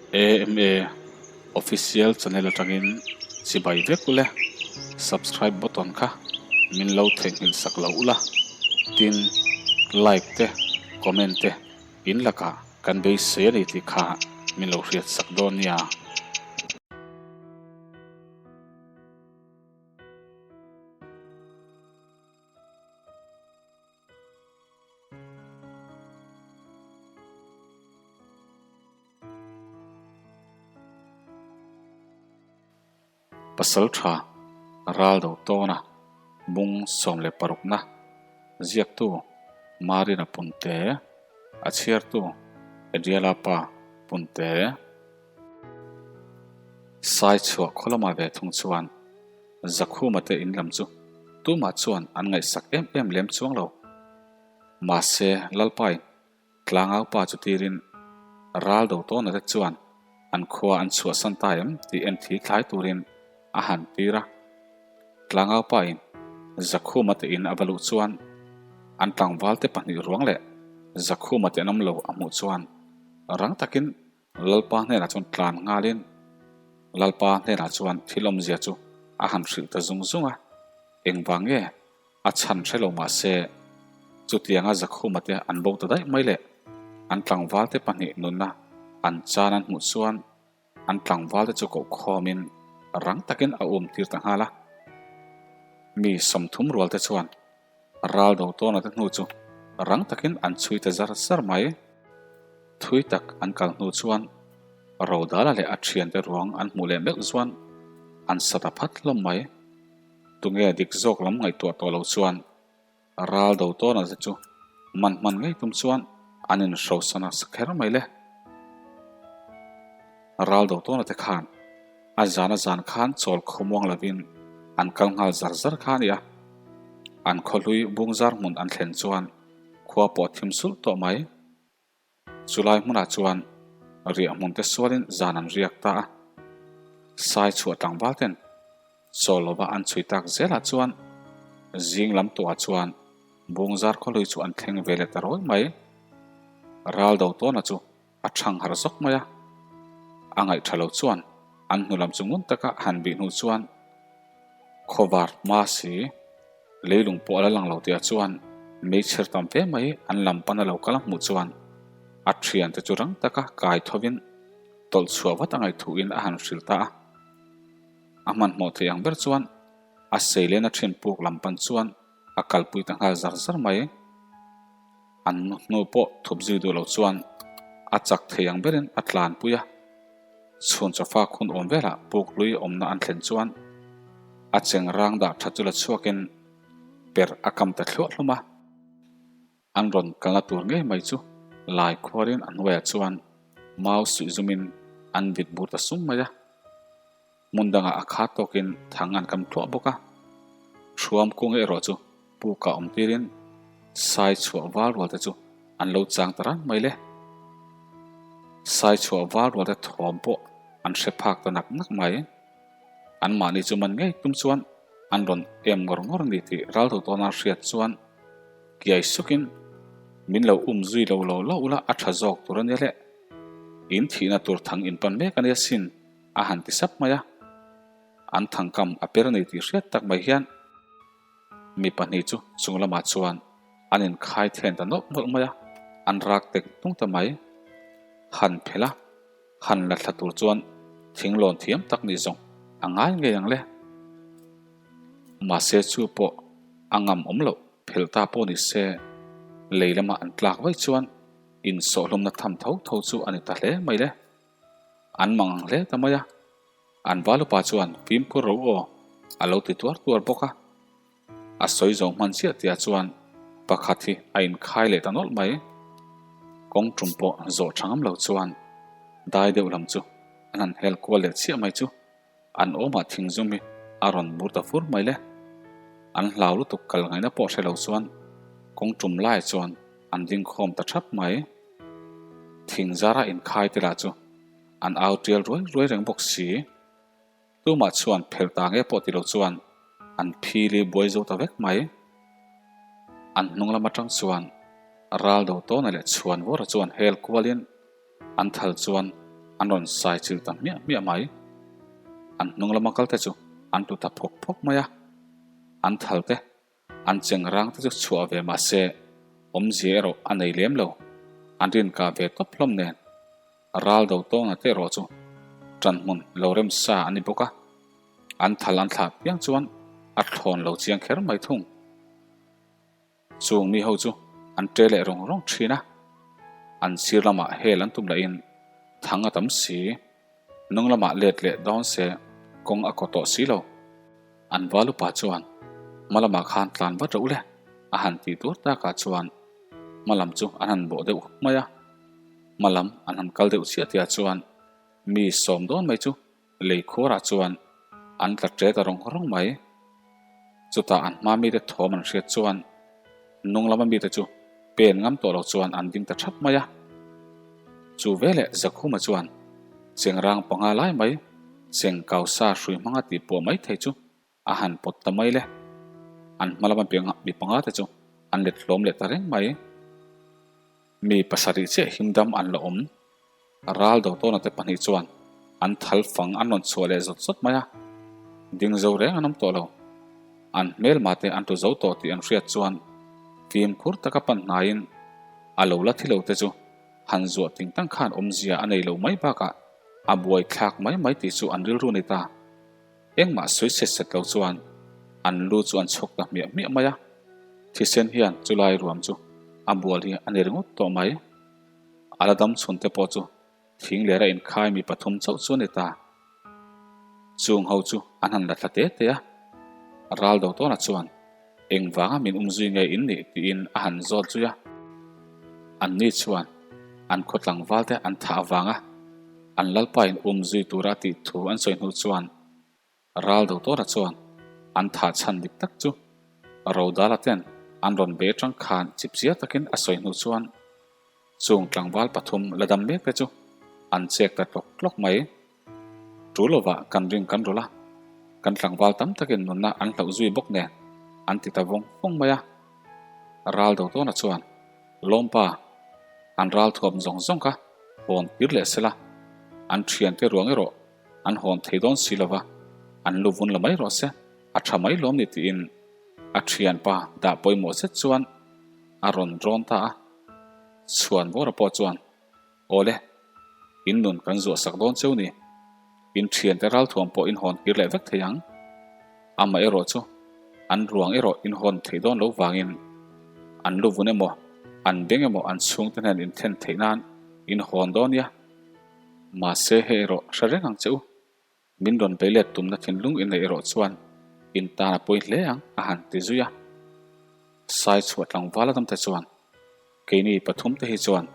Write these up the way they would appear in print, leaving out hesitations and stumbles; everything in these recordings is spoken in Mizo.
AMA Official channel atangin chibai vek ule, subscribe button kha min lo theihnghilh sak lo ula, tin like te comment te in lakah kan beisei a ni tih kha min lo hriat sak dawn nia. Pasal tha Raldo tawna bung 16 na ziaktu Marina Punte a chhiartu Adriela pa Punte Sai chhuah khaw lamah ve thung chuan Zakhuma te in lam chu tumah chuan an ngaihsak em em lem chuang lo. Mahse Lalpain Tlangau pa chu tirin ral do tawna te chuan an khua an chhuahsan ta em tih en thi thlai turin a han tir a. Tlangau pain Zakhuma te in a va luh chuan an tlangval te pahnih ruang leh Zakhuma te an awm lo a hmuh chuan rang takin Lalpa hnenah chuan tlan nghalin Lalpa hnenah chuan thil awmzia chu a han hrilh ta zung zung a, engvang nge a chhan hre lo mah se chutianga Zakhuma te an bo ta daih mai le, an tlangval te pahnih nunna an chan an hmuh chuan an tlangval te chu koh khawmin rang takin a um tir ta nghal a. Mi 30 rual te chuan Ral do tawna te hnu chu rang takin an chhui ta zar zar mai. Thui tak an kal hnu chuan Rodala leh a thiante ruang an hmuh leh meuh chuan an sa ta phat hlawm mai. Tunge dik zawk lam ngaihtuah tawh lo chuan ral do tawna te chu man hman ngei tum chuan an inhrosan a sa kher mai le. Ral do tawna te khan A zan a zan khan chawl khawmuang lovin an kal nghal zar zar kha a ni a. An khawhlui bungzar hmun an thlen chuan khua pawh thim sulh tawh mai. Chulai hmunah chuan riah hmun te sualin zan an riak ta a. Sai chhuah tlangval ten chawl lova an chhui tak zelah chuan zing lam tuah chuan bungzar khawhlui chu an thleng ve leh ta rawi mai. Ral do tawna chu A chhang har zawk mai a. A ngaih tha lo chuan an hnu lam chu ngun taka han bih hnu chuan khawvar hma si leilung pawh a la lang lo tih ah chuan meichher tam fe mai an lam pan a lo kal a hmuh chuan a thian te chu rang taka kai thovin tawlh chhuah vat a ngaih thuin a han hrilh ta a. A hmanhmawh thei ang ber chuan a seilen a thin puk lam pan chuan a kalpui ta nghal zar zar mai. An hnu pawh thup zui duh lo chuan a chak thei ang berin a tlanpui a. Chhun chawfa khun awm velah puk hlui awmna an thlen chuan a cheng rang dah tha chu la chhuakin per a kam ta thluah hlawm a. An rawn kalna tur ngei mai chu lai khuarin a hnuaiah chuan mau suih zumin an vit bur ta sum mai a. Hmun dangah a khat tawkin thang an kam tluah bawk a. Thuam kung erawh chu pukah awm tirin sai chhuah val rual te chu an lo chang ta ran mai le. Sai chhuah val rual te thawm pawh an hre phak ta nak nak mai. Anmahni chu man ngei tum chuan an rawn em ngawr ngawr a ni tih raltu tawna hriat chuan kiai sukin min lo um zui lo lo lo ula a tha zawk tur a nia le. In thihna tur thang in pan mek a nia sin. A han ti sap mai a, an thangkam a per nei tih hriat tak mai hian mi pahnih chu chung lamah chuan an inkhai then ta nawlh nawlh mai a, an rak tek tung ta mai. Han phelh a, han la thla tur chuan thinglawn thiam tak nih zawng a ngai ngei ang le. Mahse chu pawh a ngam awm loh phelh ta pawh ni se, lei lama an tlak vaih chuan insawhhlawmna tham tho tho chu a ni ta hle mai le. An mang ang hle ta mai a, an valupa chuan fimkhur ro aw a lo ti tuar tuar bawk a. A sawi zo hman chiah tia chuan pakhat hi a inkhai leh ta nawlh mai. Kawng tum pawh zawh tha ngam lo chuan dai deuh lam chu an han hel kual leh chiah mai chu an awmah thingzum hi a rawn bur ta fur mai le. An hlau lutuk kal ngaihna pawh hre lo chuan kawng tum laiah chuan an ding khawm ta thap mai. Thing zara inkhai te lah chu an au tial ruai ruai reng bawk si. Tumah chuan phelh ta nge pawh ti lo chuan an phili buai zo ta vek mai. An hnung lam atang chuan ral do tawna leh chhuan vawra chuan hel kualin an thal chuan an rawn sai chil ta hmiah hmiah mai. An hnung lama kal te chu an tlu ta phawk phawk mai a, an thal te, an cheng rang te chu chhuah ve mah se awmzia erawh a nei lem lo, an rin kah ve tawp hlawm nen ral do tawngna te erawh chu ṭan hmun lo rem sa a ni bawk a, an thal an thlah piang chuan a thlawn lo chiang kher mai thung. Chung mi ho chu an ṭe leh rawng rawng ṭhin a, an sir lamah hel an tum lahin thang a tam si, hnung lamah let leh dawn se kawng a kaw tawh si lo. An val upa chuan hma lamah khan tlan vat reuh le a han tih tur takah chuan hma lam chu an han bawh deuh mai a, hma lam an han kal deuh chiah tihah chuan mi sawm dawn mai chu Lei khuarah chuan an tla ṭe ta rawng rawng mai. Chutah an hma mite thawm an hriat chuan hnung lama mite chu pen ngam tawh lo chuan an ding ta ṭhap mai a. Chu veleh Zakhuma chuan chengrang panga lai mai cheng kausa hrui hmanga tih pawh mai thei chu A han pawt ta mai le. An hma lama mi panga te chu an let hlawm leh ta reng mai. Mi pasarih chiah himdam an la awm. Ral do tawna te pahnih chuan an thal fang an rawn chhuah leh zawt zawt mai a. Ding zo reng an awm tawh lo. An hmelma te an tu zo tawh tih an hriat chuan fimkhur taka pan hnaiin a lo la thi lo te chu han zuah ting tang khan awmzia a nei lo mai bakah a buai thlak mai mai tih chu an rilru ni ta. Engmah sawi set set lo chuan an lu chu an chhawk ta hmiah hmiah mai a, thisen hian chulai ruam chu a bual hi a ni ringawt tawh mai. A la dam chhun te pawh chu thing lera inkhai mi pathum chauh chu a ni ta. Chung ho chu an han la thla te te a, ral do tawna chuan engvanga min umzui nge in nih tiin a han zawt zui a. Anni chuan an khaw tlangval te an thah avanga an lalpa in umzui tura tih thu an sawi hnu chuan ral do tawna chuan an thah chhan dik tak chu Rodala ten an rawn be atang khan chipchiar takin a sawi hnu chuan chung tlangval pathum la dam mek te chu an chek ta tlawk tlawk mai. Ṭu lovah kan ring kan rawlh a, kan tlangval tam takin nunna an hlauh zui bawk nen an ti ta vawng vawng mai a. Ral do tawna chuan Lawmpa, an ral thuam zawng zawng kha hawn kir leh sela, an ṭhiante ruang erawh an hawn thei dawn si lova, an lu vun la mai rawh se, a ṭha mai lawm ni tiin a ṭhianpa dah pawimawh zet chuan a rawn rawn ta a. Chhuan Vawra pawh chuan Awle, in nun kan zuah sak dawn cheu ni. In thiante ralthuam pawh in hawn kir leh vek thei ang. Amah erawh chu an ruang erawh in hawn theih dawn lo vangin an lu vun emaw, an beng emaw an chhungte hnen in thlen theih nan in hawn dawn nia. Mahse hei erawh hre reng ang che u. Min rawn bei let tumna thinlung in neih erawh chuan in tan a pawi hle ang a han ti zui a. Sai chhuah tlangval a damte chuan keini pathum te hi chuan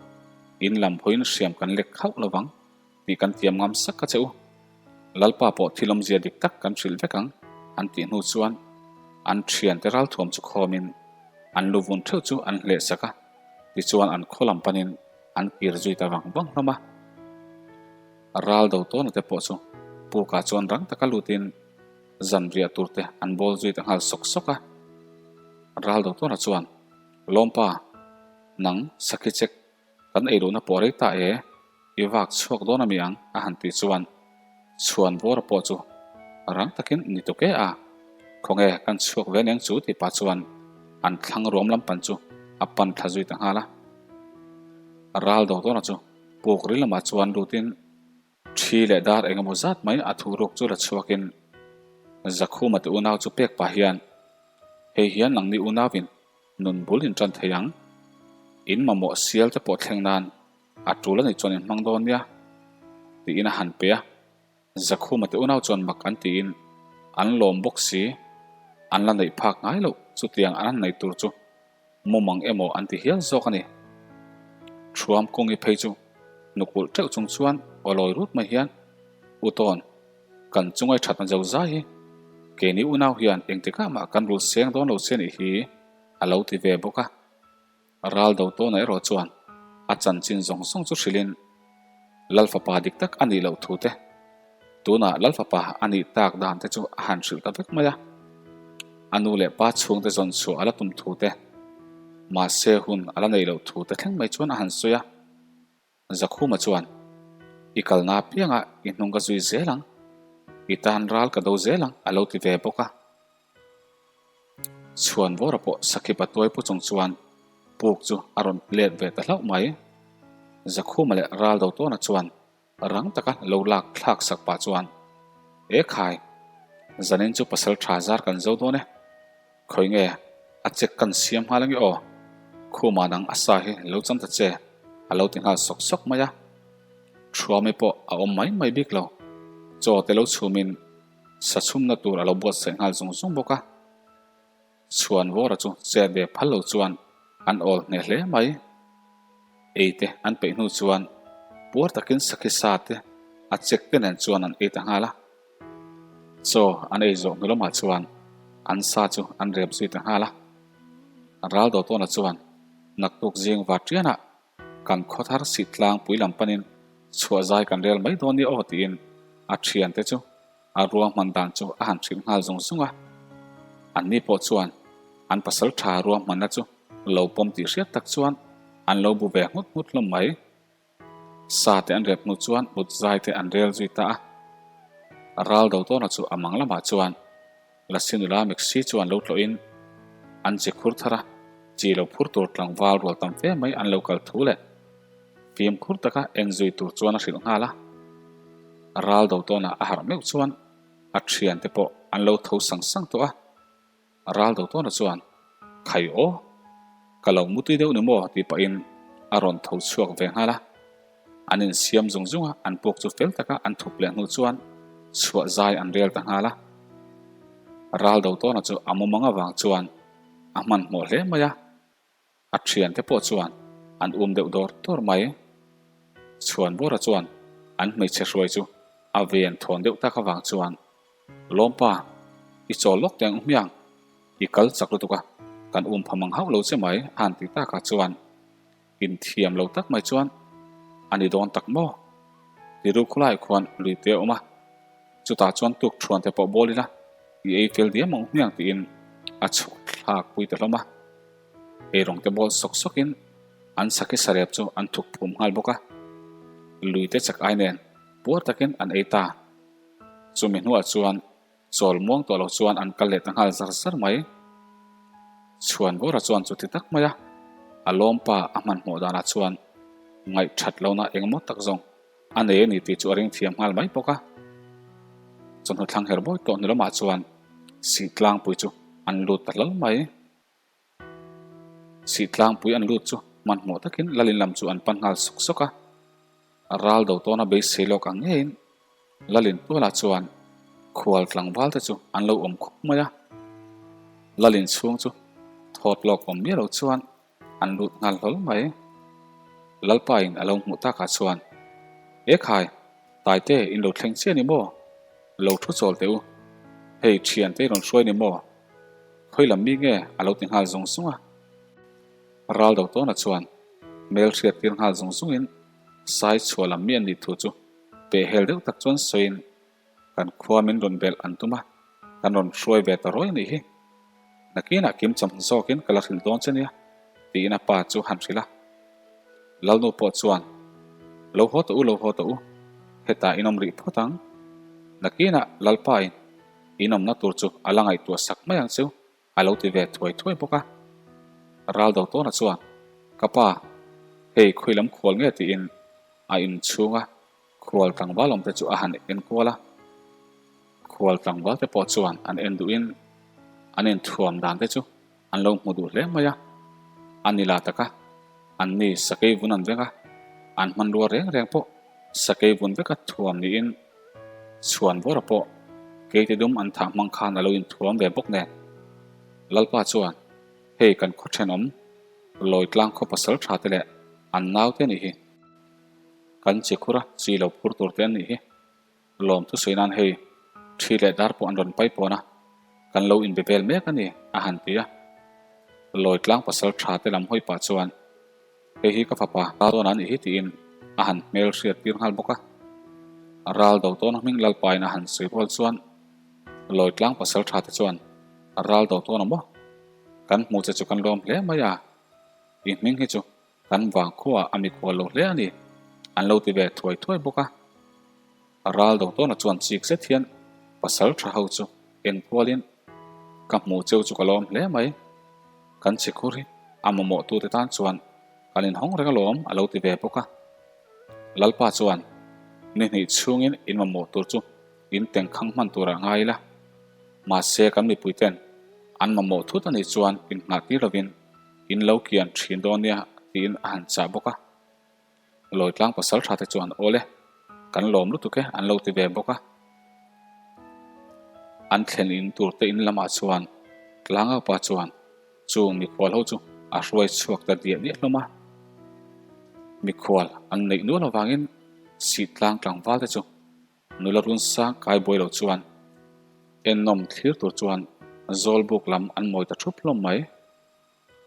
in lam hawiin hriam kan lek hauh lovang tih kan tiam ngam sak a che u. Lalpa pawh thil awmzia dik tak kan hrilh vek ang an tih hnu chuan an thiante ralthuam chu khawmin an lu vun theuh chu an hleh sak a, tichuan an khaw lam panin an kir zui ta vang vang hlawm a. Ral do tawna te pawh chu pukah chuan rang taka lutin zan riah tur te an bawl zui ta nghal sawk sawk a. Ral do tawna chuan, Lawmpa, nang sakhi chek kan ei lohna pawh rei ta e, i vak chhuak dawn a mi ang a han tih chuan chhuan vawra pawh chu rang takin ni tuk e a, khawnge kan chhuak ve neng chu tih pah chuan an thlang ruam lam pan chu a pan thla zui ta nghal a. Ral do tawna chu Puk ri lamah chuan lutin thi leh dar eng emaw zat mai a thu ruk chu la chhuakin Zakhuma te unau chu pek pah hian, Hei hian nangni unauin nun bul in tan thei ang. In mamawh sial te pawh thleng nan a tul a nih chuan in hmang dawn nia, tiin a han pe a. Zakhuma te unau chuan mak an tiin an lawm bawk si, an la neih phak ngai loh chutiang an han nei tur chu mumang emaw an ti hial zawk a ni. Thuam Kungi phei chu hnuk ulh teuh chung chuan aw lawi rut mai hian, U Tawn, kan chungai thatna zo zai hi keini unau hian engtikah mah kan rul seng dawn lo che nih hi a lo ti ve bawk a. Ral do tawna erawh chuan a chanchin zawng zawng chu hrilhin Lal fapa dik tak a nih loh thu te, tunah Lal fapa a nih tak dan te chu a han hrilh ta vek mai a. A nu leh pa chhungte zawn chhuah a la tum thu te, mahse hun a la neih loh thu te thleng mai chuan a han sawi a. Zakhuma chuan. I kalna apiangah i hnung ka zui zel ang, i tan ral ka do zel ang a lo ti ve bawk a. Chhuan vawra pawh sakhi patuai pu chung chuan puk chu a rawn let ve ta hlauh mai. Zakhuma leh ral do tawna chuan rang taka lo lak thlak sak pah chuan, E khai, zanin chu pasal tha zar kan zo dawn e. Khawi nge a check kan siam nghal ange aw, khuma nang a sa hi lo chang ta che a lo ti nghal sawk sawk mai a. Thuami pawh a awm mai mai bik lo, chaw te lo chhumin sa chhumna tur a lo buatsaih nghal zung zung bawk a. Chhuan vawra chu chet ve phal lo chuan an awl hneh hle mai. Ei te an peih hnu chuan puar takin sakhi sa te a chek te nen chuan an ei ta nghal a. Chaw an ei zawh hnu lamah chuan an sa chu an rep zui ta nghal a. Ral Dawtawna chuan naktuk zing Varṭianah kan khawthar sih tlangpui lam panin chhuah zai kan rel mai dawn nia aw tiin a thiante chu a ruahman dan chu a han hrilh nghal zung zung a. Anni pawh chuan an pasal tha ruahmanna chu lo pawm tih hriat tak chuan an lo bu ve nghut nghut hlawm mai. Sa te an rep hnu chuan mut zai te an rel zui ta a. Ral do tawna chu a mang lamah chuan Lasi nula Mixi chuan lo tlawhin an chi khur thar a, chi lo phur tur tlangval rual tam fe mai an lo kal thu leh fimkhur taka en zui tur chuan a hrilh nghal a. Ral do tawna a harh meuh chuan a thiante pawh an lo tho sang sang tawh a. Ral do tawna chuan, Khai aw, ka lo mutui deuh ni maw? tih pahin a rawn tho chhuak ve nghal a. An insiam zung zung a, an puk chu fel taka an thup leh hnu chuan chhuah zai an rel ta nghal a. Ral do tawna chu a mumang avang chuan a hmanhmawh hle mai a. A thiante pawh chuan an um deuh dawr dawr mai. Chhuanbawra chuan an hmeichhe hruai chu a ven thawn deuh tak avang chuan, Lawmpa, i chawl lawk teh ang u hmiang, i kal chak lutuk a, kan um pha mang hauh lo che mai a han ti takah chuan inthiam lo tak mai chuan a ni dawn tak maw? Tiru khulaiah khuan luite a awm a. Chutah chuan tuk thuan te pawh bawl ila i ei fel diam ang hmiang tiin a chhuk thlak pui ta hlawm a. Eirawng te bawl sawk sawk in an sakhi sarep chu an thuk phum nghal bawk a. Lui te chak ai nen puar takin an ei ta. Chumi hnuah chuan chawl muang tawh lo chuan an kal leh ta nghal zar zar mai. Chhuan Bawra chuan chuti tak mai a, a lawmpa a hmanhmawh danah chuan ngaihthat lohna engemaw tak zawng A nei a ni tih chu a ring thiam nghal mai bawk a. Chawhnu thlang her bawi tawh hnu lamah chuan sih tlangpui chu an lut ta hlal mai. Sih tlangpui an lut chu hmanhmawh takin Lalin lam chu an pan nghal sawk sawk a. Ral do tawna beisei lawk ang ngeiin Lalin tualah chuan khual tlangval te chu an lo awm khup mai a. Lalin chhung chu thawt lawk awm miah lo chuan An lut nghal hlawl mai. Lalpa in a lo hmuh takah chuan, E khai, Taite in lo thleng chiah ni maw? Lo thu chawl teh u. Hei thiante i rawn hruai ni maw? Khawi lam mi nge a lo ti nghal zung zung a. Ral do tawna chuan hmel hriat tir nghal zung zungin sai chhuah lam mi an nih thu chu peh hel deuh tak chuan sawiin Kan khua min rawn belh an tum a, kan rawn hruai ve ta ruai a nih hi. Nakinah kim cham zawkin ka la hrilh dawn che nia, tiin a pa chu han hrilh a. Lalnu pawh chuan, Lo haw tawh u, lo haw tawh u, hetah in awm rih phawt ang. Nakinah Lalpa in in awmna tur chu a la ngaihtuah sak mai ang cheu, a lo ti ve thuai thuai bawk a. Ral do tawna chuan, Ka pa, hei khawi lam khual nge tiin a inchhung a. Khual tlangval awmte chu a han en kual a, khual tlangval te pawh chuan an en duhin an inthuam dan te chu an lo hmu duh hle mai a. A ni la taka anni sakei vun an veng a, an hmanrua reng reng pawh sakei vun veka thuam niin chhuan vawra pawh keite dum an thah hmang khan a lo inthuam ve bawk nen. Lalpa chuan hei kan khaw thenawm Lawitlang khaw pasal tha te leh an naute nih hi. Kan chi khur a, chi lo phur tur te an nih hi. Lawm thusawi nan hei thi leh dar pawh an rawn pai pawn a, kan lo inbe vel mek a ni, a han ti a. Lawi tlang pasal tha te lam hawi pah chuan, Hei hi ka fapa Tawn a nih hi tiin a han hmel hriat tir nghal bawk a. Ral do tawn hming Lalpain a han sawi rual chuan Lawi tlang pasal tha te chuan, Ral do tawn a maw? Kan hmu che chu kan lawm hle mai a, i hming hi chu Kan vang khuaah a mikhual lo hle a ni, an lo ti ve thuai thuai bawk a. Ral do tawna chuan chik zet hian pasal tha ho chu en kualin ka hmuh cheu chu ka lawm hle mai. Kan chhikhur hi a mamawh tute tan chuan kan inhawng reng alawm a lo ti ve bawk a. Lalpa chuan ni hnih chhungin in mamawh tur chu in tengkhang hman turah ngai ila. Mahse kan mipuiten an mamawh thut a nih chuan inngah tir lovin in lo kian thin dawn nia tiin a han chah bawk a. Lawitlang pasal tha te chuan awl e, kan lawm lutuk e an lo ti ve bawk a. An thlen in tur te in lamah chuan Tlangaupa chuan chung mikhual ho chu a hruai chhuak ta diah diah hlawm a. Mikhual an neih nual avangin Sihtlang tlangval te chu Nula run sang kai buai lo chuan ennawm thlir tur chuan Zawlbuk lam an mawi ta thup hlawm mai.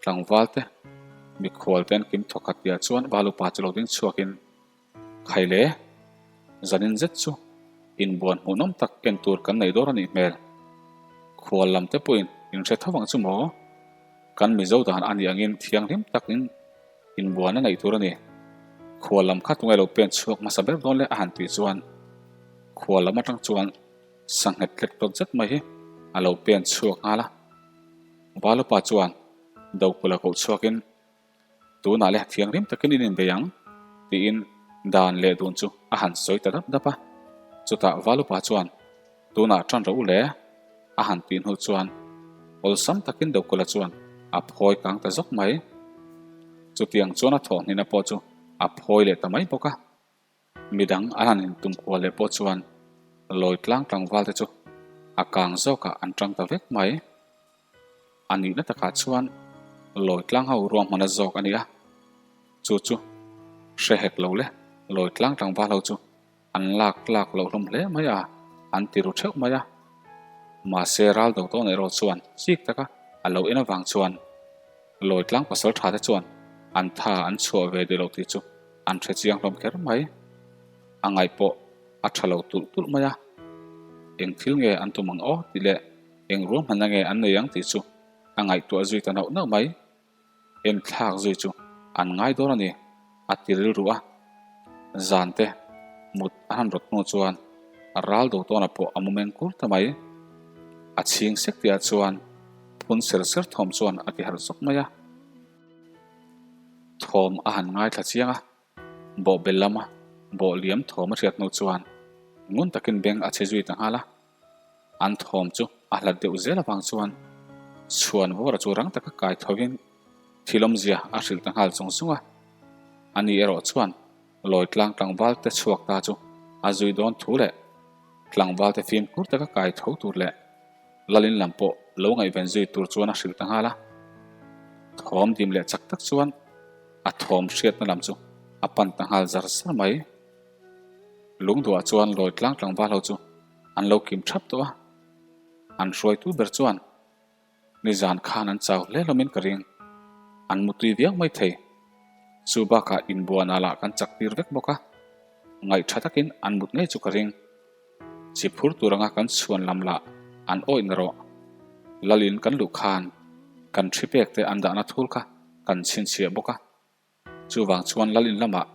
Tlangval te, mikhual te an kim thawk khat piah chuan Valupa chu lo ding chhuakin, Khai le, zanin zet chu inbuan hmuhnawm tak en tur kan nei dawr a nih hmel. Khual lam te pawhin in hre tho ang chu maw? Kan Mizo dan a nih angin thianghlim takin inbuan a neih tur a ni. Khual lam kha tunge lo pen chhuak hmasa ber dawn le a han tih chuan khual lam atang chuan sanghet tlet tawt zet mai hi a lo pen chhuak nghal a. Valupa chuan Dokulh a koh chhuakin, Tunah le thianghlim takin in inbei ang, tiin dan leh dun chu a han sawi ta dap dap a. Chutah Valupa chuan, Tunah tan rawh u le, a han tih hnu chuan awlsam takin Dokulh-a chuan a phawi kang ta zawk mai. Chutiang chuan a thawhhnihna pawh chu a phawi leh ta mai bawk a. Midang an han intum kual leh pawh chuan lawi tlang tlangval te chu a kang zawkah an tang ta vek mai. A nihna takah chuan lawi tlang ho ruahmana zawk a ni a, chu chu hre hek lo le lawi tlang tlangval ho chu an lak tlak loh hlawm hle mai a, an ti ru theuh mai a. Mahse ral do tawn erawh chuan chik taka a lo en avang chuan lawi tlang pasal tha te chuan an tha an chhuah ve duh lo tih chu an hre chiang hlawm kher mai. A ngaih pawh a tha lo tulh tulh mai a, eng thil nge an tum ang aw tih leh eng ruahmanna nge an nei ang tih chu a ngaihtuah zui ta nauh nauh mai. Enthlak zui chu an ngai dawn a ni, a ti rilru a. Zan te mut a han rawt hnu chuan ral do tawnah pawh a mu meng kur ta mai. A chhing sek tihah chuan phun ser ser thawm chuan a ti harh zawk mai a. Thawm a han ngaithla chiang a, bawhbel lama bawh liam thawm a hriat hnu chuan ngun takin beng a chhe zui ta nghal a. An thawm chu a hlat deuh zel avang chuan chhuan vawra chu rang taka kai thovin thil awmzia a hrilh ta nghal chung chung a. Ani erawh chuan lawi tlang tlangval te chhuak ta chu a zui dawn thu leh tlangval te fimkhur taka kai tho tur leh Lalin lam pawh lo ngaihven zui tur chuan a hrilh ta nghal a. Thawm dim leh chak tak chuan a thawm hriatna lam chu a pan ta nghal zar zar mai. Lungduah chuan lawi tlang tlangval ho chu an lo kim thap tawh a. An hruaitu ber chuan nizan khan an chau hle hlawmin ka ring. An mutui viau mai thei. Chu bakah inbuanah lah kan chak tir vek bawk a. Ngaihtha takin an mut ngei chu ka ring. Chi phur tur anga kan chhuan lam lah an awih na rawh. Lalin kan luh khan kan thi pek te an dahna thul kha kan chhinchhiah bawk a. Chuvang chuan Lalin lamah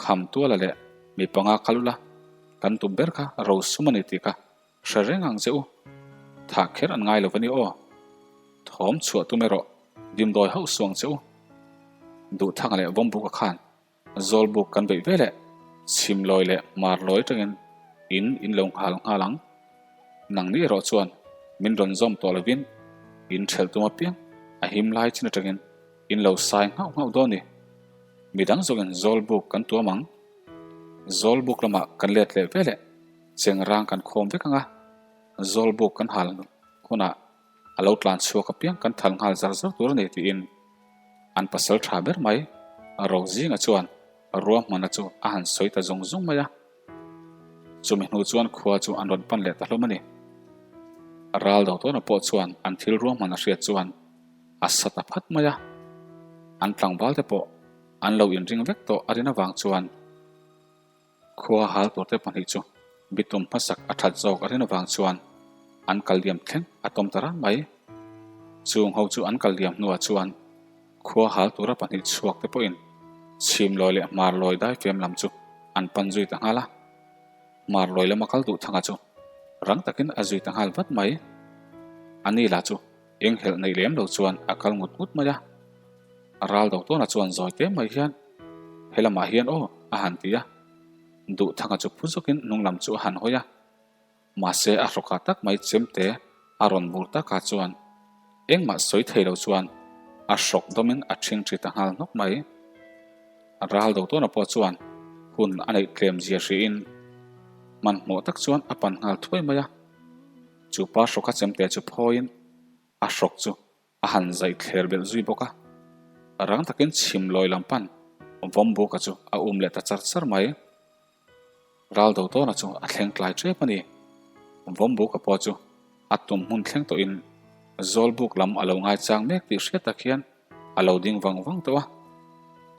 kham tuala leh mi panga kal ula kan tum ber kha ro sum a ni tih kha hre reng ang che u. Thah kher an ngai lo va ni aw. Thawm chhuah tum erawh dimdawi hauh suang che u. Duhthanga leh Vawmbuka khan Zawlbuk kan beih veleh chhimlawi leh hmarlawi atangin in in lo nghal nghal ang. Nangni erawh chuan min rawn zawm tawh lovin in thelh tum apiang a him lai chin atangin in lo sai nghauh nghauh dawn ni. Midang zawngin Zawlbuk kan tuam ang. Zawlbuk lamah kan let leh veleh chengrang kan khawm vek ang a, Zawlbuk kan hal hunah a lo tlan chhuak apiang kan thal nghal zar zar tur a ni tiin an pasal tha ber mai Rozinga chuan ruahmana chu a han sawi ta zung zung mai a. Chumi hnu chuan khua chu an rawn pan leh ta hlawm a ni. Ral do tawna pawh chuan an thil ruahman a hriat chuan a sa ta phat mai a. An tlangval te pawh an lo inring vek tawh a rin avang chuan Khua hal turte pahnih chu bitum hmasak a that zawk a rin avang chuan an kal liam thleng a tawm ta rang mai. Chung ho chu an kal liam hnuah chuan khua hal tura pahnih chhuak te pawhin chhimlawi leh hmarlawi daifem lam chu an pan zui ta nghal a. Hmar lawi lama kal duh thanga chu rang takin a zui ta nghal vat mai. A ni lah chu eng helh neih lem lo chuan a kal ngut ngut mai a. Ral do tawna chuan zawi te mai hian he lamah hian aw a han ti a. Duh thanga chu phu zawkin hnung lam chu a han hawi a. Mahse a hrawkah tak mai chemte a rawn bur takah chuan engmah sawi thei lo chuan a hrawk dawmin a ṭhing ṭhi ta nghal hnawk mai. Ral do tawna pawh chuan hun a neih tlem zia hriin hmanhmawh tak chuan a pan nghal thuai mai a. Chu pa hrawka chemte chu phawiin a hrawk chu a han zaih thler belh zui bawk a. Rang takin chhim lawi lam pan Vawmbuka chu a um leh ta char char mai. Ral do tawna chu a thleng tlai tep a ni. Vawmbuka pawh chu a tum hmun thleng tawhin Zawlbuk lam a lo ngaichang mek tih hriat tak hian a lo ding vang vang tawh a.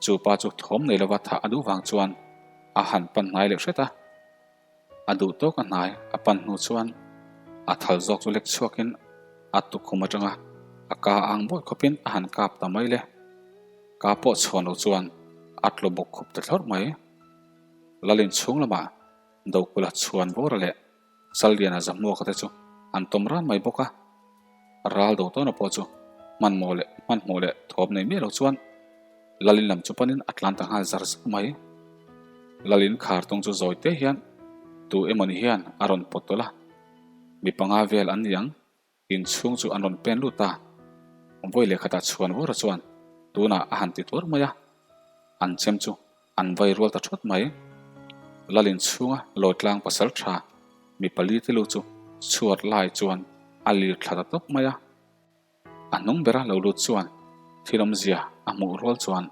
Chu pa chu thawm nei lova thah a duh vang chuan a han pan hnai leh hret a. A duh tawk a hnai a pan hnu chuan a thal zawk chu lek chhuakin a tukkhum atanga a ka ang bawi khawpin a han kap ta mai le. Ka pawh chhuan lo chuan a tlu bawk khup ta thlawrh mai. Lalin chhung lamah Dokula chhuan vawra leh Challiana Zahmuaka te chu an tawm ran mai bawk a. Ral do tawna pawh chu hmanhmawh leh hmanhmawh leh thawm nei miah lo chuan Lalin lam chu panin a tlan ta nghal zar zar mai. Lalin khar tung chu zawi te hian tu emawni hian a rawn pawt tawlh a, mi panga vel an ni ang. Inchhung chu an rawn pen lut a, vawi leh khatah chhuan vawra chuan tunah a han ti tuar mai a, an chem chu an vai rual ta thawt mai. Lal inchhunga Lawitlang pasal tha mi pali te lu chu chhuat lai chuan a lir thla ta tawp mai a. A hnung bera lo lut chuan thil awmzia a hmuh rual chuan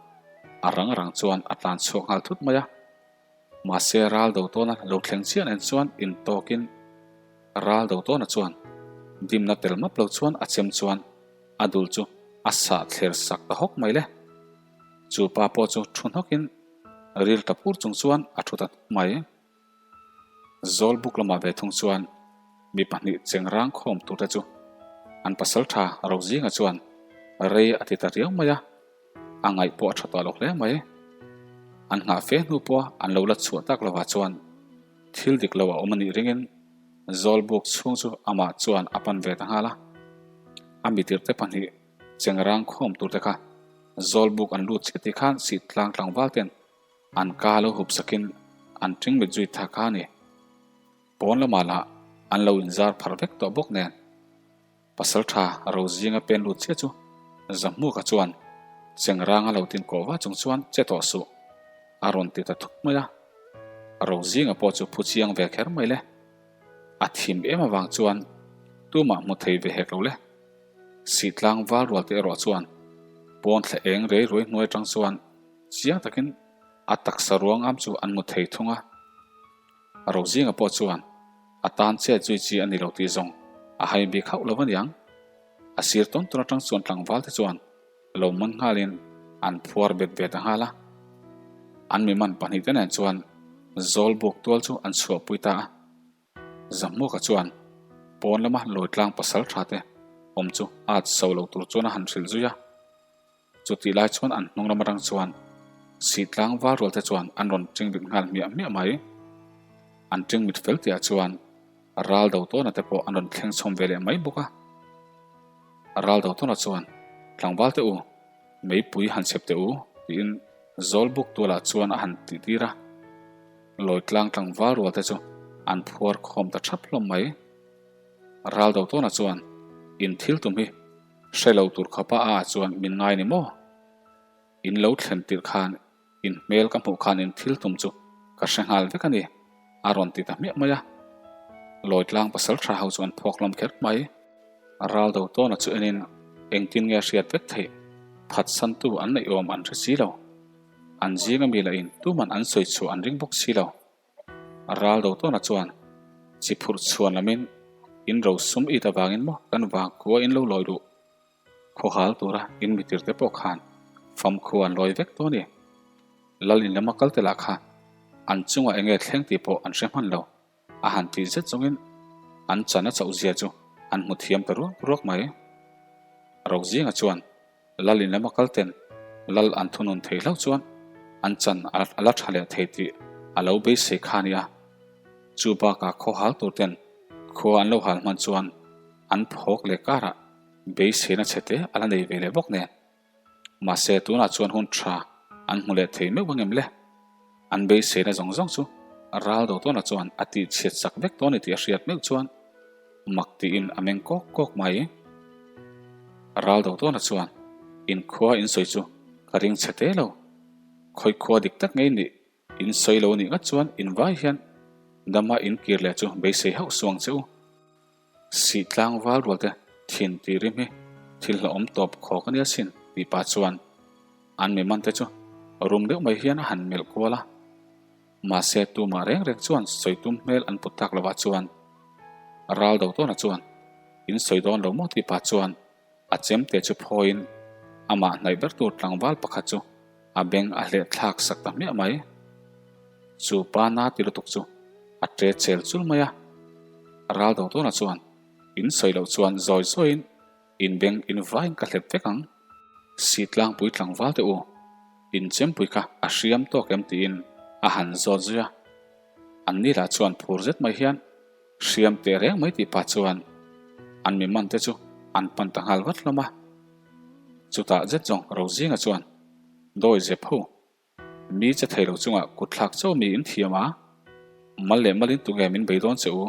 a rang rang chuan a tlan chhuak nghal thut mai a. Mahse ral do tawna lo thleng chiah nen chuan intawkin ral do tawna chuan dimna tel map lo chuan a chem chuan a dul chu a sah thler sak ta hawk mai le. Chu pa pawh chu thu hnawkin ril ta pur chung chuan a thu ta hnawk mai. Zawlbuk lamah ve thung chuan mi pahnih chengrang khawm turte chu an pasaltha Rozinga chuan rei a ti ta riau mai a. A ngaih pawh a tha tawh lo hle mai. An nghah fe hnu pawha an lo la chhuah tak lovah chuan thil dik lo a awm a nih ringin Zawlbuk chhung chu amah chuan a pan ve ta nghal a. A mitirte pahnih chengrang khawm turte kha Zawlbuk an lut chiah tih khan sih tlang tlangval ten an ka lo hup sakin an ṭing mit zui tha kha a ni. Pawn lamah lah an lo inzar pharh vek tawh bawk nen. Pasalṭha Rozinga pen lut chiah chu Zahmuka chuan Chengranga lo tin kawh va chung chuan che tawh suh a rawn ti ta thuk mai a. Rozinga pawh chu phu chiang ve kher mai le. A thim em avang chuan tumah hmu thei ve hek lo le. Sihtlang val rual te erawh chuan pawn thla eng rei ruai hnuai atang chuan chiang takin a taksa ruang am chu an hmu thei thung a. Rozinga pawh chuan a tan chet zui chi a ni lo tih zawng a hai bik hauh lo a niang. A sir tawn tawn atang chuan tlangval te chuan lo man nghalin an phuar bet ve ta nghal a. An mi man pahnihte nen chuan Zawlbuk tual chu an chhuahpui ta a. Zahmuaka chuan pawn lama Lawitlang pasal tha te awm chu at so lo tur chuan a han hrilh zui a. Chutih lai chuan an hnung lam atang chuan Sihtlang val rual te chuan an rawn ṭing mit nghal hmiah hmiah mai. An ṭing mit fel tihah chuan ral do tawna te pawh an rawn thleng chhawm ve leh mai bawk a. Ral do tawna chuan tlangval te u, meipui han chhep teh u tiin Zawlbuk tualah chuan a han tih tir a. Lawitlang tlangval rual te chu an phuar khawm ta ṭhap hlawm mai. Ral do tawna chuan in thil tum hi Hre lo tur khawpa a chuan min ngai ni maw? In lo thlen tirh khan in hmel ka hmuh khan in thil tum chu ka hre nghal vek a ni, a rawn ti ta hmiah mai a. Lawitlang pasal tha ho chu an phawk hlawm kher mai. Ral do tawna chu enin engtin nge a hriat vek theih? Phatsantu an neih awm an hre si lo. An zinga mi lahin tuman an sawi chhuah an ring bawk si lo. Ral do tawna chuan chi phurh chhuan lamin in ro sum it avangin maw kan vang khua in lo lawi duh. Khawhal tura in mitir te pawh khan fam khua an lawi vek tawh a ni. Lal in lama kal te lah kha an chungah enge thleng tih pawh an hre hman lo. A han tih zet chungin an chan a chauh zia chu an hmu thiam ta ruak ruak mai. Rozinga chuan Lal in lama kal ten Lal an thunun thei hlauh chuan an chan a la tha leh thei tih a lo beisei kha a nia. Chu bakah khaw hal tur ten khua an lo hal hman chuan an phawk leh karah beiseina chhe te a la nei ve leh bawk nen. Mahse tunah chuan hun tha an hmu leh thei meuh angem le? An beiseina zawng zawng chu ral do tawnah chuan a tih chhiat sak vek dawn ni tih a hriat meuh chuan mak tiin a meng kawk kawk mai. Ral do tawnah chuan inkhua insawi chu ka ring chhe te lo. Khawi khua dik tak ngei nih In sawi lo nih ngat chuan in vai hian dama in kir leh chu beisei hauh suang che u. Sih tlangval rual te thin tih rim hi thil hlauhawm tawp khawk a nia sin tih pah chuan an mi man te chu rum deuh mai hian a han melh kual a. Mahse tumah reng reng chuan sawi tum hmel an put tak lovah chuan ral do tawna chuan in sawi dawn lo maw tih pah chuan A chemte chu phawiin amah hnaih ber tur tlangval pakhat chu a beng a hleh thlak sak ta hmiah mai. Chu pa na ti lutuk chu a ṭe chel chul mai a. Ral do tawna chuan in sawi loh chuan zawi zawiin in beng in vaiin ka hlep vek ang. Si tlangpui tlangval te u, in chempui kha a hriam tawk em tiin a han zawt zui a. An ni lah chuan phur zet mai hian Hriam teh reng mai tih pah chuan an mi man te chu an pan ta nghal vat hlawm a. Chutah zet zawng Rozinga chuan dawi zep ho, Mi che thei lo chungah kut thlak chauh mi in thiam a, mal leh malin tunge min bei dawn che u?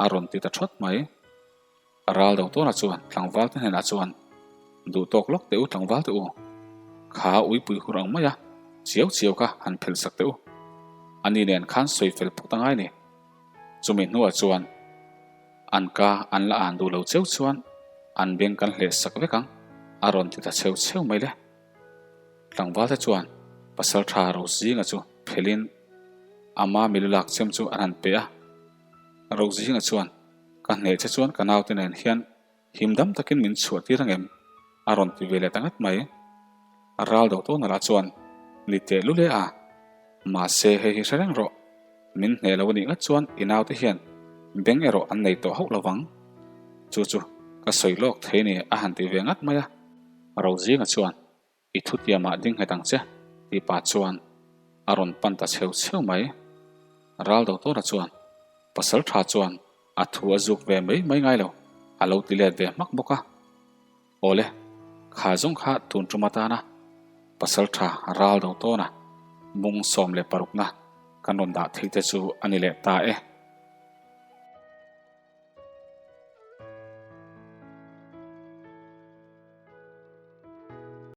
a rawn ti ta thawt mai. Ral do tawnah chuan tlangval te hnenah chuan duh tawk lawk teh u tlangval teh u, kha uipui hur ang mai a, chiau chiau kha han phelh sak teh u. Ani nen khan sawi fel phawt a ngai ni. Chumi hnuah chuan an ka an la an duh lo cheu chuan an beng kan hleh sak vek ang a rawn ti ta cheu cheu mai le. Tlangval te chuan pasaltha Rozinga chu phelhin ama milu lak chem chu an han pe a. Rozinga chuan Ka hneh che chuan ka naute nen hian him dam takin min chhuah tir angem? a rawn ti ve leh ta ngat mai. Ral do tawn lah chuan ni teh lu le a, mahse hei hi hre reng rawh, min hneh lo anih ngat chuan i naute hian beng erawh an nei tawh hauh lo vang. Chu chu ka sawi lawk thei ni a han ti ve ngat mai a. Rozinga chuan I thutiamah ding nghet ang che, tih pah chuan a rawn pan ta chheu chheu mai. Ral Doctor-a chuan pasal tha chuan a thu a zuk ve mai mai ngai lo, a lo ti let ve hmak bawk a. Awle, kha zawng kha tun tum atana pasal tha Ral Doctor-a mung 16na kan rawn dah theih te chu a ni leh ta e.